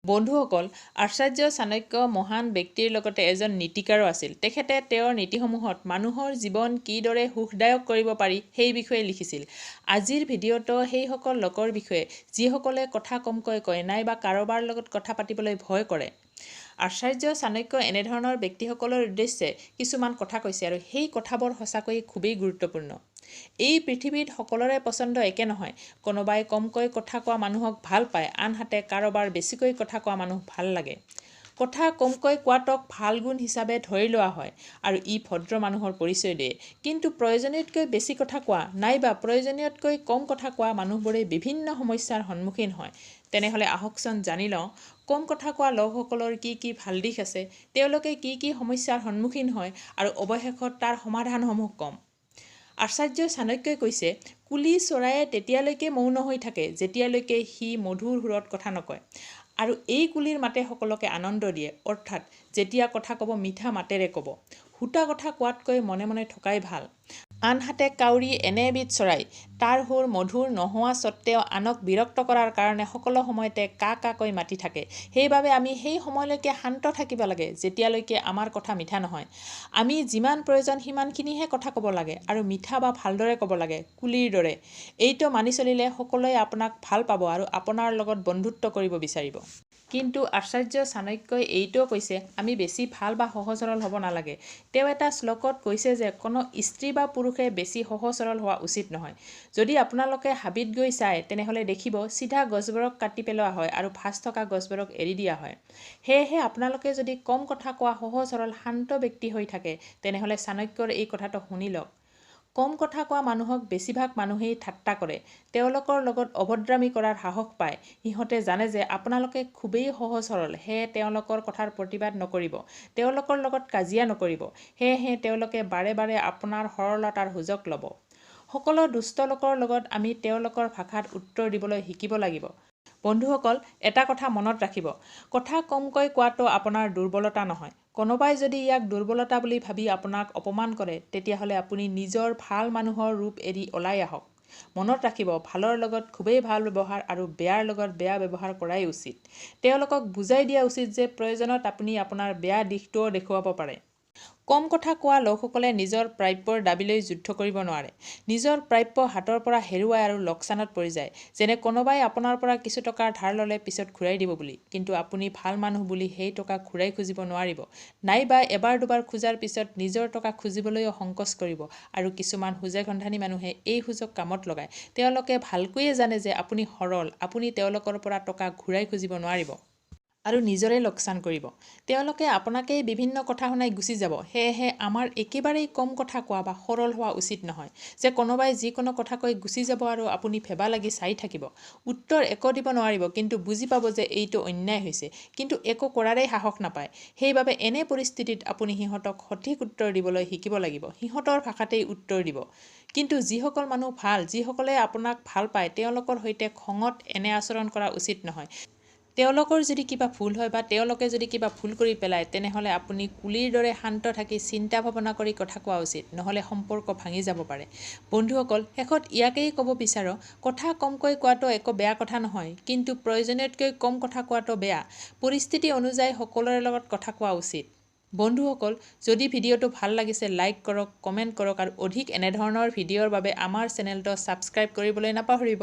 বন্ধুসকল, আচাৰ্য চাণক্য মহান ব্যক্তিৰ লগতে এজন নীতিকাৰো আছিল। তেখেতে তেওঁৰ নীতিসমূহত মানুহৰ জীৱন কিদৰে সুখদায়ক কৰিব পাৰি সেই বিষয়ে লিখিছিল। আজিৰ ভিডিঅ'টো সেইসকল লোকৰ বিষয়ে যিসকলে কথা কমকৈ কয় নাইবা কাৰোবাৰ লগত কথা পাতিবলৈ ভয় কৰে। আচাৰ্য চাণক্য এনেধৰণৰ ব্যক্তিসকলৰ উদ্দেশ্যে কিছুমান কথা কৈছে আৰু সেই কথাবোৰ সঁচাকৈয়ে খুবেই গুৰুত্বপূৰ্ণ। এই পৃথিৱীত সকলোৰে পচন্দ একে নহয়। কোনোবাই কমকৈ কথা কোৱা মানুহক ভাল পায়, আনহাতে কাৰোবাৰ বেছিকৈ কথা কোৱা মানুহ ভাল লাগে। কথা কমকৈ কোৱাটোক ভাল গুণ হিচাপে ধৰি লোৱা হয় আৰু ই ভদ্ৰ মানুহৰ পৰিচয় দিয়ে। কিন্তু প্ৰয়োজনীয়তকৈ বেছি কথা কোৱা নাইবা প্ৰয়োজনীয়তকৈ কম কথা কোৱা মানুহবোৰে বিভিন্ন সমস্যাৰ সন্মুখীন হয়। তেনেহ'লে আহকচোন জানি লওঁ কম কথা কোৱা লোকসকলৰ কি কি ভাল দিশ আছে, তেওঁলোকে কি কি সমস্যাৰ সন্মুখীন হয় আৰু অৱশেষত তাৰ সমাধানসমূহ কম। আচাৰ্য চাণক্যই কৈছে, কুলি চৰায়ে তেতিয়ালৈকে মৌন হৈ থাকে যেতিয়ালৈকে সি মধুৰ সুৰত কথা নকয়, আৰু এই কুলিৰ মাতে সকলোকে আনন্দ দিয়ে। অৰ্থাৎ যেতিয়া কথা ক'ব মিঠা মাতেৰে ক'ব। হুটা কথা কোৱাতকৈ মনে মনে থকাই ভাল। আনহাতে কাউৰী এনে এবিধ চৰাই, তাৰ সুৰ মধুৰ নোহোৱা স্বত্তেও আনক বিৰক্ত কৰাৰ কাৰণে সকলো সময়তে কা কাকৈ মাতি থাকে। সেইবাবে আমি সেই সময়লৈকে শান্ত থাকিব লাগে যেতিয়ালৈকে আমাৰ কথা মিঠা নহয়। আমি যিমান প্ৰয়োজন সিমানখিনিহে কথা ক'ব লাগে আৰু মিঠা বা ভালদৰে ক'ব লাগে, কুলিৰ দৰে। এইটো মানি চলিলে সকলোৱে আপোনাক ভাল পাব আৰু আপোনাৰ লগত বন্ধুত্ব কৰিব বিচাৰিব। কিন্তু আচাৰ্য চাণক্যই এইটোও কৈছে, আমি বেছি ভাল বা সহজ সৰল হ'ব নালাগে। তেওঁ এটা শ্লোকত কৈছে যে কোনো স্ত্ৰী বা পুৰুষে বেছি সহজ সৰল হোৱা উচিত নহয়। যদি আপোনালোকে হাবিত গৈ চায় তেনেহ'লে দেখিব চিধা গছবোৰক কাটি পেলোৱা হয় আৰু ভাঁজ থকা গছবোৰক এৰি দিয়া হয়। সেয়েহে আপোনালোকে যদি কম কথা কোৱা সহজ সৰল শান্ত ব্যক্তি হৈ থাকে তেনেহ'লে চাণক্যৰ এই কথাটো শুনি লওক। কম কথা কোৱা মানুহক বেছিভাগ মানুহেই ঠাট্টা কৰে, তেওঁলোকৰ লগত অভদ্ৰামী কৰাৰ সাহস পায়। সিহঁতে জানে যে আপোনালোকে খুবেই সহজ সৰল, সেয়ে তেওঁলোকৰ কথাৰ প্ৰতিবাদ নকৰিব, তেওঁলোকৰ লগত কাজিয়া নকৰিব। সেয়েহে তেওঁলোকে বাৰে বাৰে আপোনাৰ সৰলতাৰ সুযোগ ল'ব। সকলো দুষ্ট লোকৰ লগত আমি তেওঁলোকৰ ভাষাত উত্তৰ দিবলৈ শিকিব লাগিব। বন্ধুসকল, এটা কথা মনত ৰাখিব, কথা কমকৈ কোৱাটো আপোনাৰ দুৰ্বলতা নহয়। কোনোবাই যদি ইয়াক দুৰ্বলতা বুলি ভাবি আপোনাক অপমান কৰে তেতিয়াহ'লে আপুনি নিজৰ ভাল মানুহৰ ৰূপ এৰি ওলাই আহক। মনত ৰাখিব, ভালৰ লগত খুবেই ভাল ব্যৱহাৰ আৰু বেয়াৰ লগত বেয়া ব্যৱহাৰ কৰাই উচিত। তেওঁলোকক বুজাই দিয়া উচিত যে প্ৰয়োজনত আপুনি আপোনাৰ বেয়া দিশটোও দেখুৱাব পাৰে। কম কথা কোৱা লোকসকলে নিজৰ প্ৰাপ্যৰ দাবীলৈ যুদ্ধ কৰিব নোৱাৰে। নিজৰ প্ৰাপ্য হাতৰ পৰা হেৰুৱায় আৰু লোকচানত পৰি যায়। যেনে কোনোবাই আপোনাৰ পৰা কিছু টকা ধাৰ ল'লে পিছত ঘূৰাই দিব বুলি, কিন্তু আপুনি ভাল মানুহ বুলি সেই টকা ঘূৰাই খুজিব নোৱাৰিব। নাইবা এবাৰ দুবাৰ খোজাৰ পিছত নিজৰ টকা খুজিবলৈও সংকোচ কৰিব। আৰু কিছুমান সুযোগসন্ধানী মানুহে এই সুযোগ কামত লগায়। তেওঁলোকে ভালকৈয়ে জানে যে আপুনি সৰল, আপুনি তেওঁলোকৰ পৰা টকা ঘূৰাই খুজিব নোৱাৰিব আৰু নিজৰে লোকচান কৰিব। তেওঁলোকে আপোনাকেই বিভিন্ন কথা শুনাই গুচি যাব। সেয়েহে আমাৰ একেবাৰেই কম কথা কোৱা বা সৰল হোৱা উচিত নহয় যে কোনোবাই যিকোনো কথা কৈ গুচি যাব আৰু আপুনি ভেবা লাগি চাই থাকিব। উত্তৰ একো দিব নোৱাৰিব, কিন্তু বুজি পাব যে এইটো অন্যায় হৈছে, কিন্তু একো কৰাৰেই সাহস নাপায়। সেইবাবে এনে পৰিস্থিতিত আপুনি সিহঁতক সঠিক উত্তৰ দিবলৈ শিকিব লাগিব, সিহঁতৰ ভাষাতেই উত্তৰ দিব। কিন্তু যিসকল মানুহ ভাল, যিসকলে আপোনাক ভাল পায়, তেওঁলোকৰ সৈতে খঙত এনে আচৰণ কৰা উচিত নহয়। তেওঁলোকৰ যদি কিবা ভুল হয় বা তেওঁলোকে যদি কিবা ভুল কৰি পেলায় তেনেহ'লে আপুনি কুলিৰ দৰে শান্ত থাকি চিন্তা ভাৱনা কৰি কথা কোৱা উচিত, নহ'লে সম্পৰ্ক ভাঙি যাব পাৰে। বন্ধুসকল, শেষত ইয়াকেই ক'ব বিচাৰোঁ, কথা কমকৈ কোৱাটো একো বেয়া কথা নহয়, কিন্তু প্ৰয়োজনীয়তকৈ কম কথা কোৱাটো বেয়া। পৰিস্থিতি অনুযায়ী সকলোৰে লগত কথা কোৱা উচিত। বন্ধুসকল, যদি ভিডিঅ'টো ভাল লাগিছে লাইক কৰক, কমেণ্ট কৰক আৰু অধিক এনেধৰণৰ ভিডিঅ'ৰ বাবে আমাৰ চেনেলটো ছাবস্ক্ৰাইব কৰিবলৈ নাপাহৰিব।